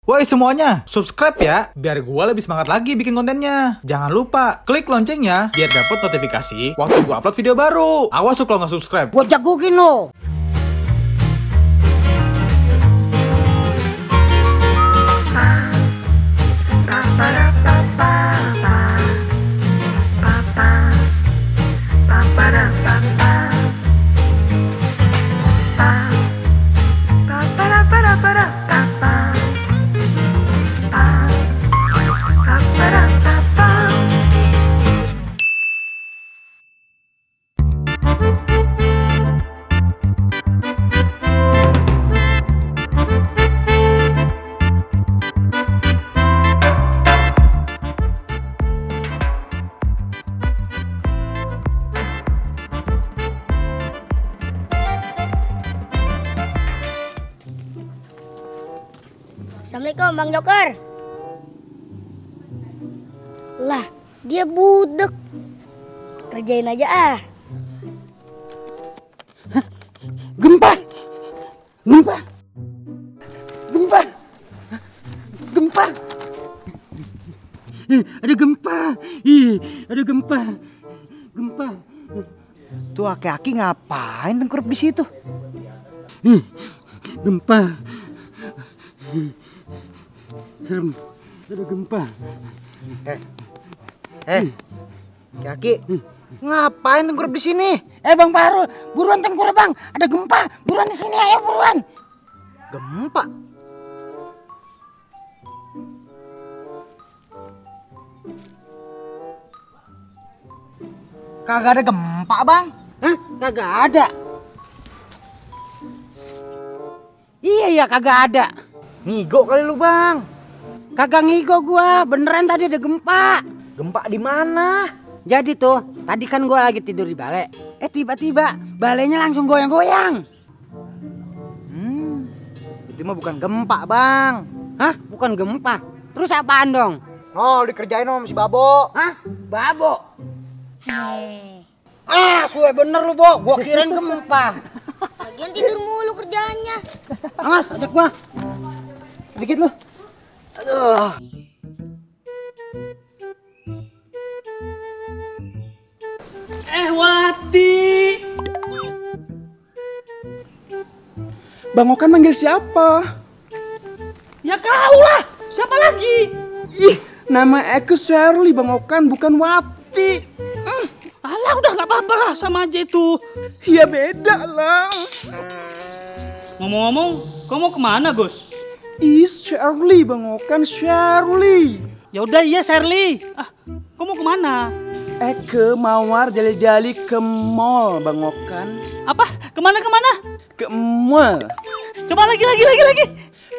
Woi semuanya, subscribe ya, biar gue lebih semangat lagi bikin kontennya. Jangan lupa, klik loncengnya, biar dapet notifikasi waktu gue upload video baru. Awas kalau nggak subscribe. Gue jagokin lo. Assalamualaikum Bang Joker. Lah, dia budek. Kerjain aja ah. Gempa. Gempa. Gempa. Gempa. Ada gempa. Ada gempa. Gempa. Tuh aki-aki ngapain tengkurap di situ? Gempa. Serem. Ada gempa. Aki-aki, ngapain tengkurap di sini? Bang Parul, buruan tengkurap bang. Ada gempa. Buruan di sini ayo buruan. Gempa? Kagak ada gempa bang. Hah? Kagak ada. Iya kagak ada. Ngigo kali lu bang. Kagak ngigo gua, beneran tadi ada gempa. Gempa di mana? Jadi tuh, tadi kan gua lagi tidur di balai. Tiba-tiba balainya langsung goyang-goyang. Itu mah bukan gempa bang. Hah? Bukan gempa. Terus apaan dong? Oh dikerjain sama si Babo. Hah? Babo? Suwe bener lu Bo, gua kirain gempa. Lagian tidur mulu kerjaannya. Awas, ajak gua. Dikit lu. Aduh. Wati. Bang Okan manggil siapa? Ya kau lah. Siapa lagi? Ih, nama aku Shirley Bang Okan, bukan Wati. Alah udah gak apa-apa lah, sama aja itu. Ya beda lah. Ngomong-ngomong, kau mau kemana Gus? Ih, Shirley Bang Okan, Shirley. Ya udah iya Shirley. Kau mau kemana? Ke Mawar jali-jali ke mall Bang Okan. Apa? Kemana? Ke mall. Coba lagi.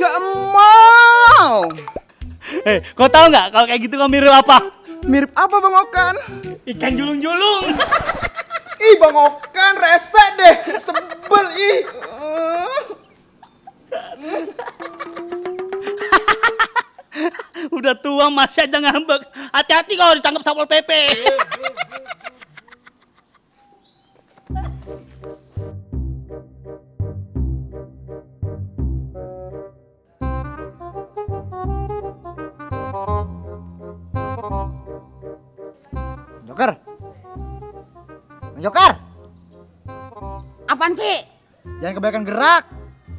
Ke mall. Kau tahu nggak kalau kayak gitu kau mirip apa? Mirip apa Bang Okan? Ikan julung-julung. Ih Bang Okan rese deh, sebel ih. Udah tua masih aja ngambek. Hati-hati kalau ditangkap Satpol PP. Joker. Joker. Apaan sih? Jangan kebanyakan gerak.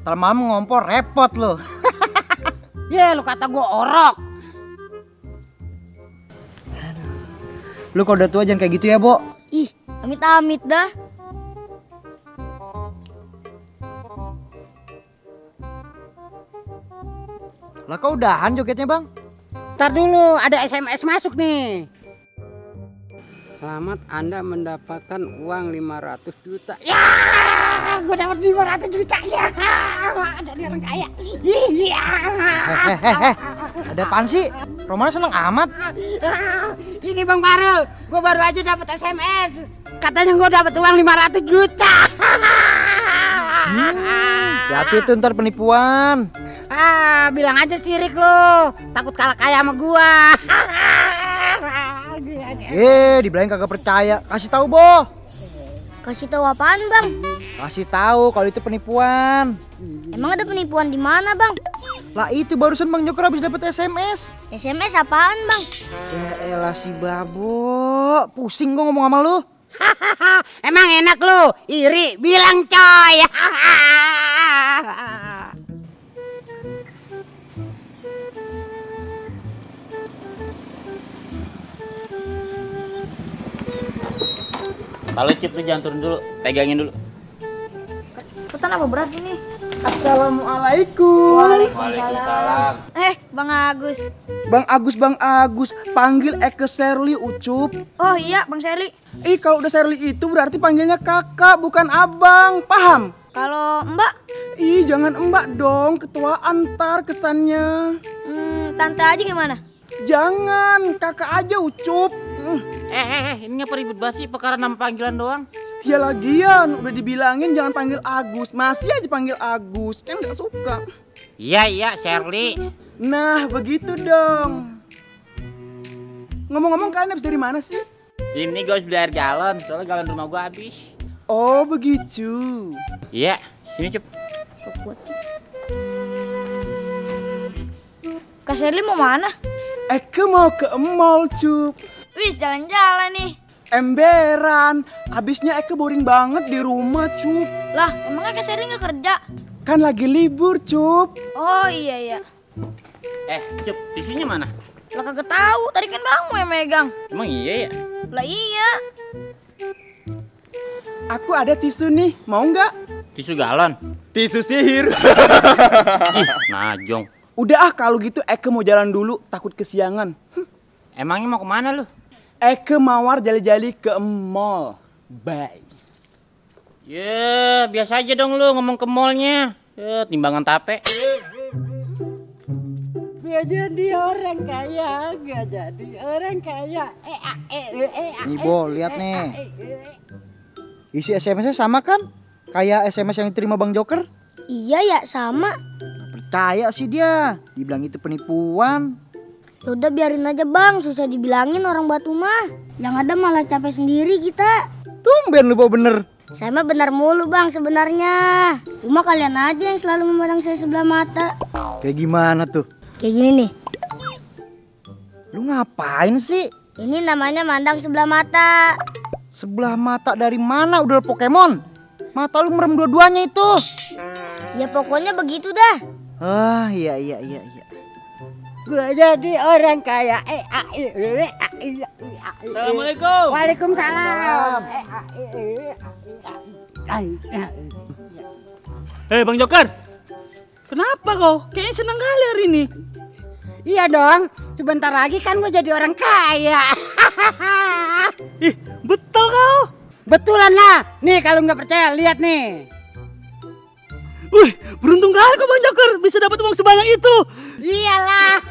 Kalau malam ngompor repot lo. Ya lu kata gua orok. Lu kalau udah tua jangan kayak gitu ya, Bo. Ih, amit-amit dah. Lah kau udahan jogetnya, Bang? Ntar dulu, ada SMS masuk nih. Selamat Anda mendapatkan uang 500 juta. Ya, gue dapat 500 juta ya. Jadi orang kaya. Ada apaan sih? Romana seneng amat. Ini Bang Parul, gue baru aja dapat SMS. Katanya gue dapat uang 500 juta. Hati itu ntar penipuan. Bilang aja sirik lo, takut kalah kaya sama gua. Dibilangin kagak percaya. Kasih tahu, Bo. Kasih tahu apaan, Bang? Kasih tahu kalau itu penipuan. Emang ada penipuan di mana, Bang? Lah itu barusan Bang Joker habis dapat SMS. SMS apaan bang? Ya elah si Babo, pusing gua ngomong sama lu. Emang enak lu, iri, bilang coy. Kalau Cip, lu jangan turun dulu, pegangin dulu. Cepetan apa berat ini? Assalamualaikum. Waalaikumsalam. Bang Agus. Bang Agus, panggil Eke Sherly Ucup. Oh iya Bang Sherly. Kalau udah Sherly itu berarti panggilnya kakak bukan abang, paham? Kalau Mbak? Jangan mbak dong, ketua antar kesannya. Tante aja gimana? Jangan, kakak aja Ucup. Ini ngapa ribut banget sih, perkara nama panggilan doang? Ya lagian, udah dibilangin jangan panggil Agus, masih aja panggil Agus, kan gak suka. Iya, Sherly. Nah, begitu dong. Ngomong-ngomong kalian habis dari mana sih? Ini gue harus beli air galon, soalnya galon rumah gue habis. Oh, begitu. Iya, sini Cip. Kak Sherly mau mana? Eke mau ke mall, Cup. Wis jalan-jalan nih. Emberan, abisnya Eke boring banget di rumah, Cup. Lah emangnya Kak Sherly nggak kerja? Kan lagi libur, Cup. Oh iya. Cip, tisunya mana? Lah kagak tahu, tadi kan bangmu yang megang. Emang iya ya? Lah iya. Aku ada tisu nih, mau nggak? Tisu galon? Tisu sihir. Ih, najong. Udah kalau gitu Eke mau jalan dulu, takut kesiangan. Emangnya mau kemana lu? Eke mawar jali-jali ke mall. Bye. Ya, biasa aja dong lu ngomong ke mallnya. Timbangan tape. Gak jadi orang kaya, gak jadi orang kaya. Nih Bo, lihat nih. Isi SMS-nya sama kan? Kayak SMS yang diterima Bang Joker. Iya ya sama. Nggak percaya sih dia, dibilang itu penipuan. Yaudah biarin aja bang, susah dibilangin orang Batu mah. Yang ada malah capek sendiri kita. Tumben lu Bo bener. Saya mah benar mulu bang sebenarnya. Cuma kalian aja yang selalu memandang saya sebelah mata. Kayak gimana tuh? Kayak gini nih. Lu ngapain sih? Ini namanya mandang sebelah mata. Sebelah mata dari mana udah Pokemon? Mata lu merem dua-duanya itu. Ya pokoknya begitu dah. Ah iya. Gua jadi orang kaya. Assalamualaikum. Waalaikumsalam. Bang Joker. Kenapa kau? Kayaknya senang kali hari ini. Iya dong, sebentar lagi kan gue jadi orang kaya. Ih, betul kau. Betulan lah. Nih kalau nggak percaya lihat nih. Wih, beruntung kali kau Bang Joker bisa dapat uang sebanyak itu. Iyalah.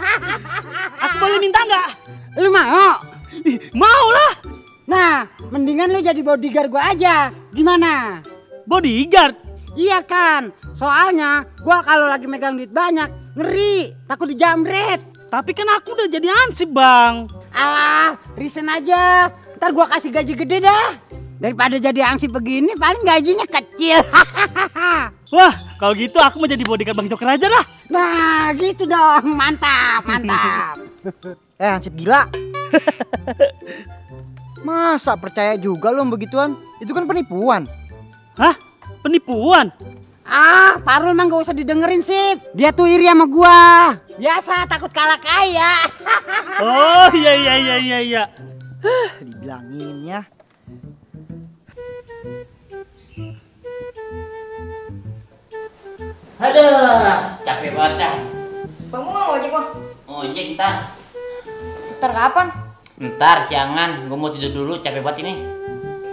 Aku boleh minta nggak? Lu mau? Ih, mau lah. Nah, mendingan lu jadi bodyguard gue aja. Gimana? Bodyguard. Iya kan, soalnya gua kalau lagi megang duit banyak ngeri, takut dijamret. Tapi kan aku udah jadi ansip bang. Alah, resign aja. Ntar gua kasih gaji gede dah. Daripada jadi ansip begini, paling gajinya kecil. Wah, kalau gitu aku mau jadi bodyguard Bang Joker aja lah. Nah, gitu dong, mantap. Hansip gila. Masa percaya juga lo begituan? Itu kan penipuan. Hah? Penipuan? Ah, Parul emang gak usah didengerin sih. Dia tuh iri sama gua. Biasa takut kalah kaya. Oh iya. Dibilangin ya. Aduh, capek banget dah. Bang mau ojek bang? Ojek ntar. Ntar kapan? Ntar siangan, gue mau tidur dulu, capek banget ini.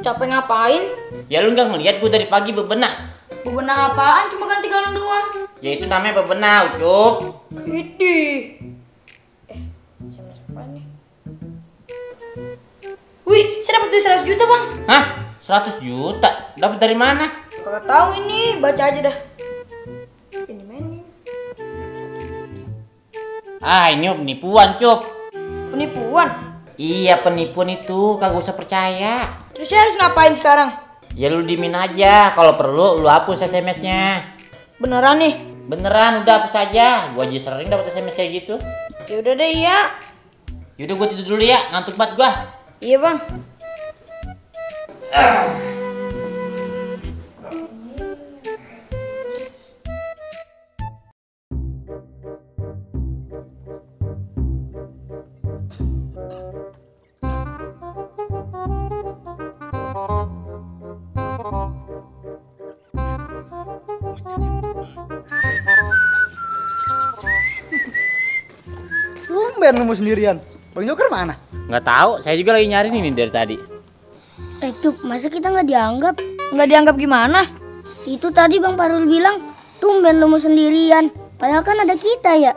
Capek ngapain? Ya lu nggak ngeliat gue dari pagi bebenah. Bebenah apaan? Cuma ganti galon doang. Ya itu namanya bebenah, Ucup. Idih. Siapa nih? Wih, saya dapat duit 100 juta bang. Hah? 100 juta? Dapat dari mana? Kagak tahu ini, baca aja dah. Ini mainin. Ah, ini penipuan, Cup. Penipuan? Iya, penipuan itu, kagak usah percaya. Terus saya harus ngapain sekarang? Ya lu dimin aja, kalau perlu lu hapus SMS-nya. Beneran nih? Beneran udah hapus aja. Gua aja sering dapat SMS kayak gitu. Yaudah deh, iya. Yaudah gua tidur dulu ya, ngantuk banget gua. Iya bang. Tumben lu mau sendirian. Bang Joker mana? Nggak tahu, saya juga lagi nyari nih dari tadi. Cup, masa kita nggak dianggap? Nggak dianggap gimana? Itu tadi Bang Parul bilang, tumben lu mau sendirian. Padahal kan ada kita ya.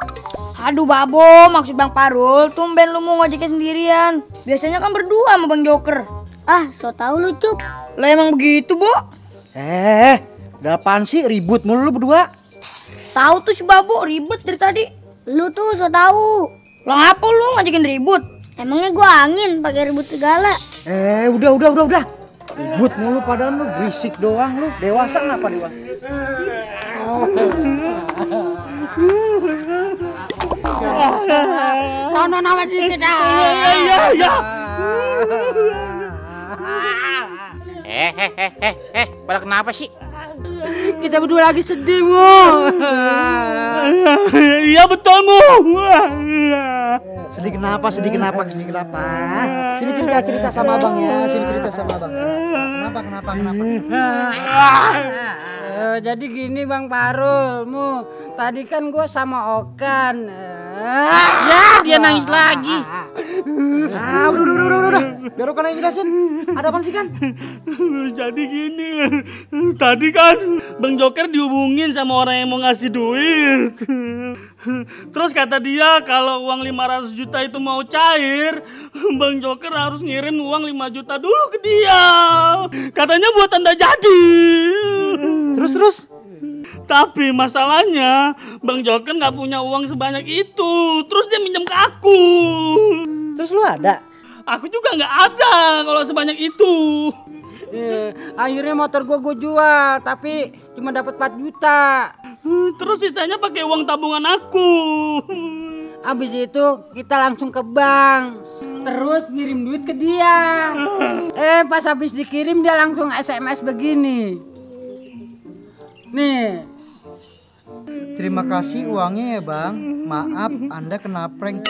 Aduh Babo, maksud Bang Parul, tumben lu mau ngojekin sendirian. Biasanya kan berdua sama Bang Joker. Ah, so tau lu Cup. Lah emang begitu, Bo? Udah apaan sih ribut mulu lu berdua? Tahu tuh si Babo ribet dari tadi. Lu tuh so tau. Lah ngapa lu ngajakin ribut? Emangnya gua angin pakai ribut segala. Udah. Ribut mulu padahal lu berisik doang lu. Dewasa kenapa dewasa? Sono nama dikit dah. Iya. Pada kenapa sih? Kita berdua lagi sedih, Mu. Iya betul, Mu. Sedih kenapa? Sini cerita sama abang ya. Kenapa? Jadi gini Bang Parul, Mu. Tadi kan gue sama Okan. Ya, dia nangis lagi. Udah. Biar Okan yang jelasin. Ada apa sih kan? Jadi gini, tadi kan Bang Joker dihubungin sama orang yang mau ngasih duit. Terus kata dia kalau uang 500 juta itu mau cair, Bang Joker harus ngirim uang 5 juta dulu ke dia. Katanya buat tanda jadi. Terus? Tapi masalahnya Bang Joker nggak punya uang sebanyak itu. Terus dia minjem ke aku. Terus lu ada? Aku juga nggak ada kalau sebanyak itu. Akhirnya motor gue jual, tapi cuma dapat 4 juta. Terus sisanya pakai uang tabungan aku. Habis itu kita langsung ke bank. Terus ngirim duit ke dia. Pas habis dikirim dia langsung SMS begini. Nih. Terima kasih uangnya ya bang. Maaf Anda kena prank.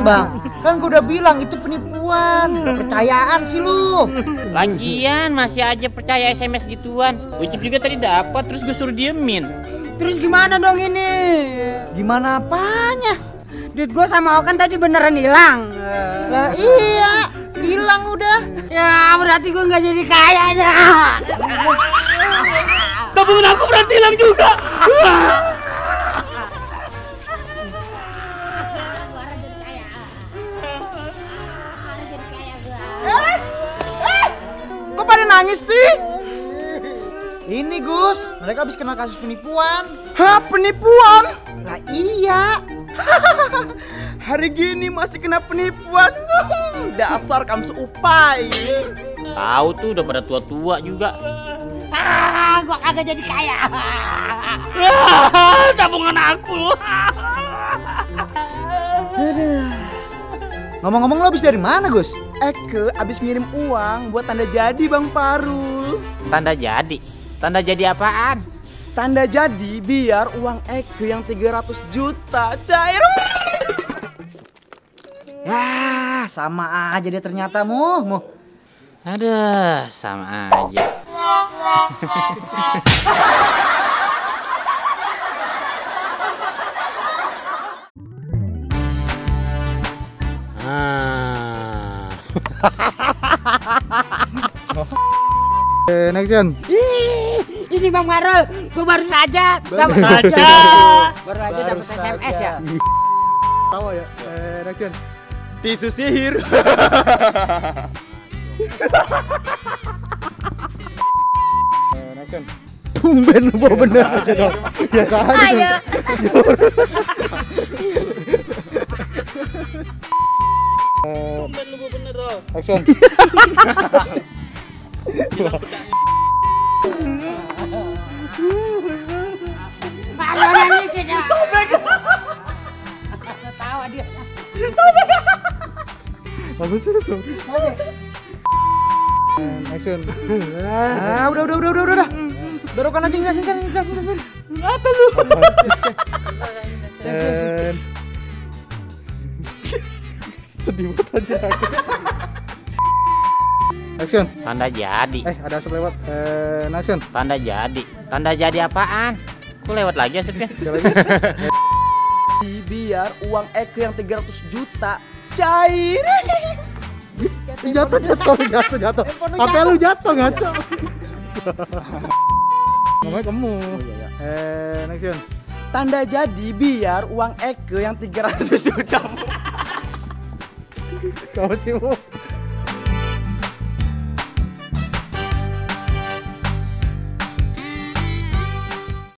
Bang, kan gue udah bilang itu penipuan. Kepercayaan sih lu. Lagian masih aja percaya SMS gituan. Ucip juga tadi dapat, terus gue suruh diemin. Terus gimana dong ini? Gimana apanya? Duit gue sama Okan tadi beneran hilang. Lah iya, hilang udah. Ya berarti gue nggak jadi kaya dah. Tabungan aku berarti hilang juga. Kok pada nangis sih? Ini Gus, mereka habis kena kasus penipuan. Hah, penipuan? Lah iya. Hari gini masih kena penipuan. Dasar kamu seupai. Tahu tuh udah pada tua-tua juga. Gue kagak jadi kaya. Tabungan aku. Ngomong-ngomong lo habis dari mana Gus? Eke abis ngirim uang buat tanda jadi Bang Parul. Tanda jadi? Tanda jadi apaan? Tanda jadi biar uang Eke yang 300 juta cair. Ya, sama aja dia ternyata mu. Aduh, sama aja. Next. Ini Bang Parul, gue baru saja Baru dapat Baru SMS saja. ya. Tahu ya, Next. Tisu sihir. Tumben lu bawa bener aja dong. Biasa aja. Bener, bener. Action. Malonan dikit ya. Ketawa dia. Bagus itu. Action. Ah, udah. Berokan aja jelasin. Apa lu? Sedih banget aja. Action. Tanda jadi. Ada asap lewat. Action. Tanda jadi. Tanda jadi apaan? Kok lewat lagi asapnya? Biar uang Eke yang 300 juta cair. Jatuh. HP lu jatuh ngaco. Ngomongnya kamu. Action. Tanda jadi biar uang Eke yang 300 juta. Kamu sih, Bu.